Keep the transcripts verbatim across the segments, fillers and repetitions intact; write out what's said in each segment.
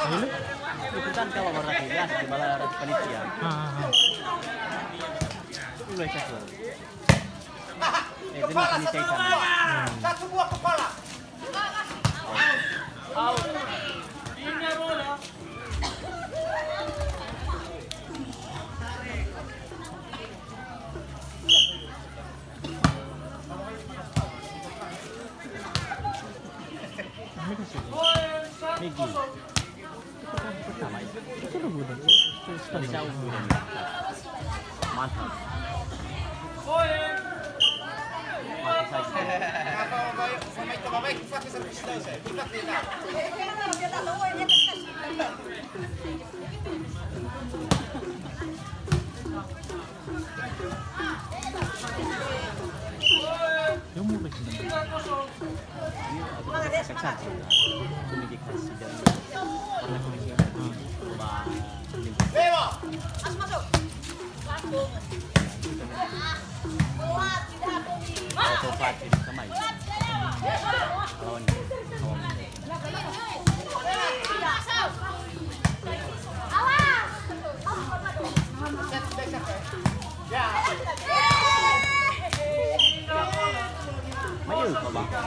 Itu kan kalau orang biasa di bala panitia. Ah, ah, ah. Mulai satu. Eh, dia makan ikan. Satu buah kepala. Out. Megi. Pertama itu. Itu dulu. Dari jauh dulu. Mantap. Mantap saja.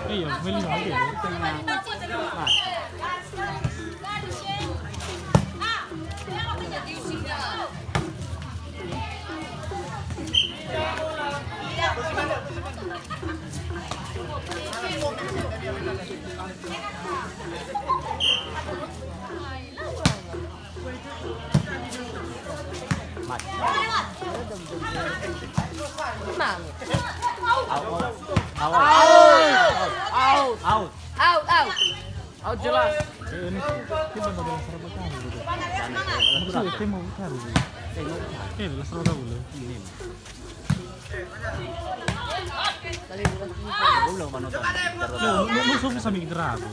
Iya, beli lagi. Out, out, out. Out, out. Out jelas. Eh, ini sih. Kita mau bilang serba kali gitu. Maksudnya, kita mau cari gitu. Eh, jelas serba dulu. Ini. Musuh bisa mikir aku.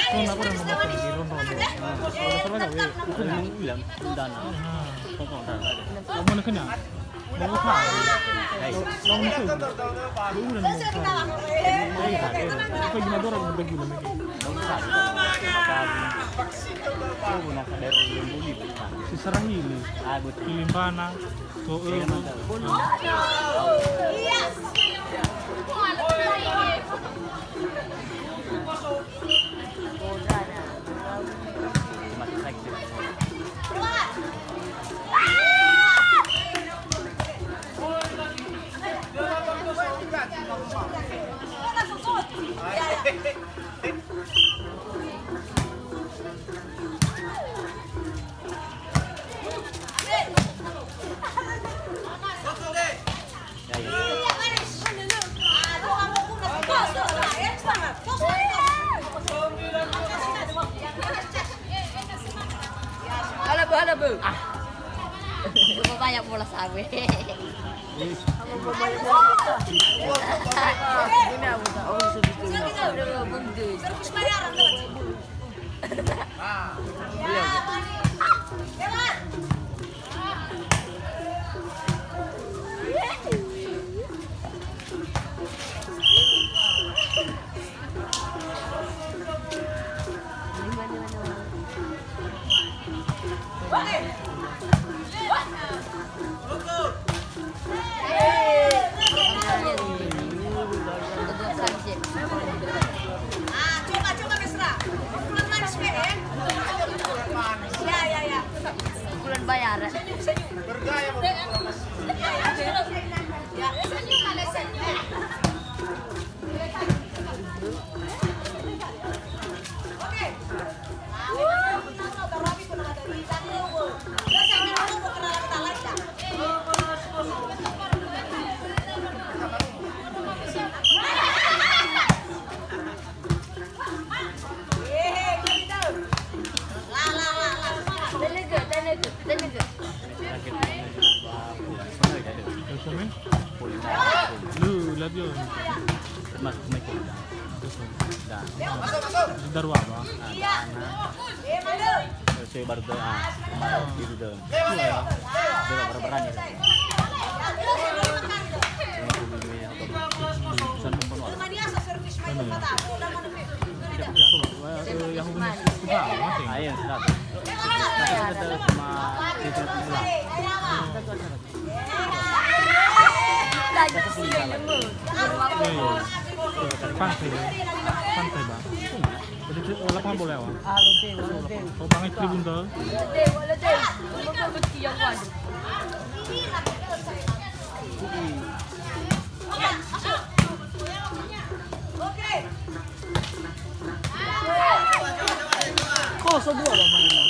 Kau nak orang mau makan di ronda. Kalau serba tahu, eh. Itu yang bilang, undana. Ah. Kau kau undana. Kau mana kena? Mau tahu. Hei. Lawan itu. Lu udah mau tahu. Hei, hei. Apa gimana orang mau bagi lagi? Mau tahu. Kau guna sadar belum beli, bukan? Si Sarahili. Ah, betul. Pilimbana. To'ö. Iya, betul. Halo, Bu, halo, Bu. Ah. Coba banyak bola sawe. Ini apa? Oh, sudah, sudah. Servis bayaran lewat. Ah, coba, coba mesra. Pukulan manis, Be, eh. Ya, ya, ya. Pukulan bayar. Senyum, senyum. Bergaya, Bu. Ya, ya, ya. Ya, senyum, senyum. Oke. Lu, la dio. Mas, Assalamualaikum. Da. Daru apa? Ah, da, nah. Eh, saya baru tuh, ah, kemarin gitu tuh. Iya. Dia nggak pernah berani tuh. Yang aku beli, yang aku beli. Pesan pun penuh. Mana ya? Coba, eh, yang aku beli. Wah, Ayo, sudah. Kita sudah cuma tiga puluh. Pantai, pantai, Bang. Jadi, lapangan bola, Bang. Ah, lode, lode. Oh, Bang, itu bunda. Lode, lode. Kosong dua, Bang, mana?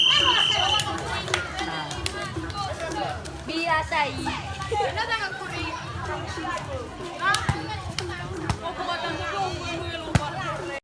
Biasa, i.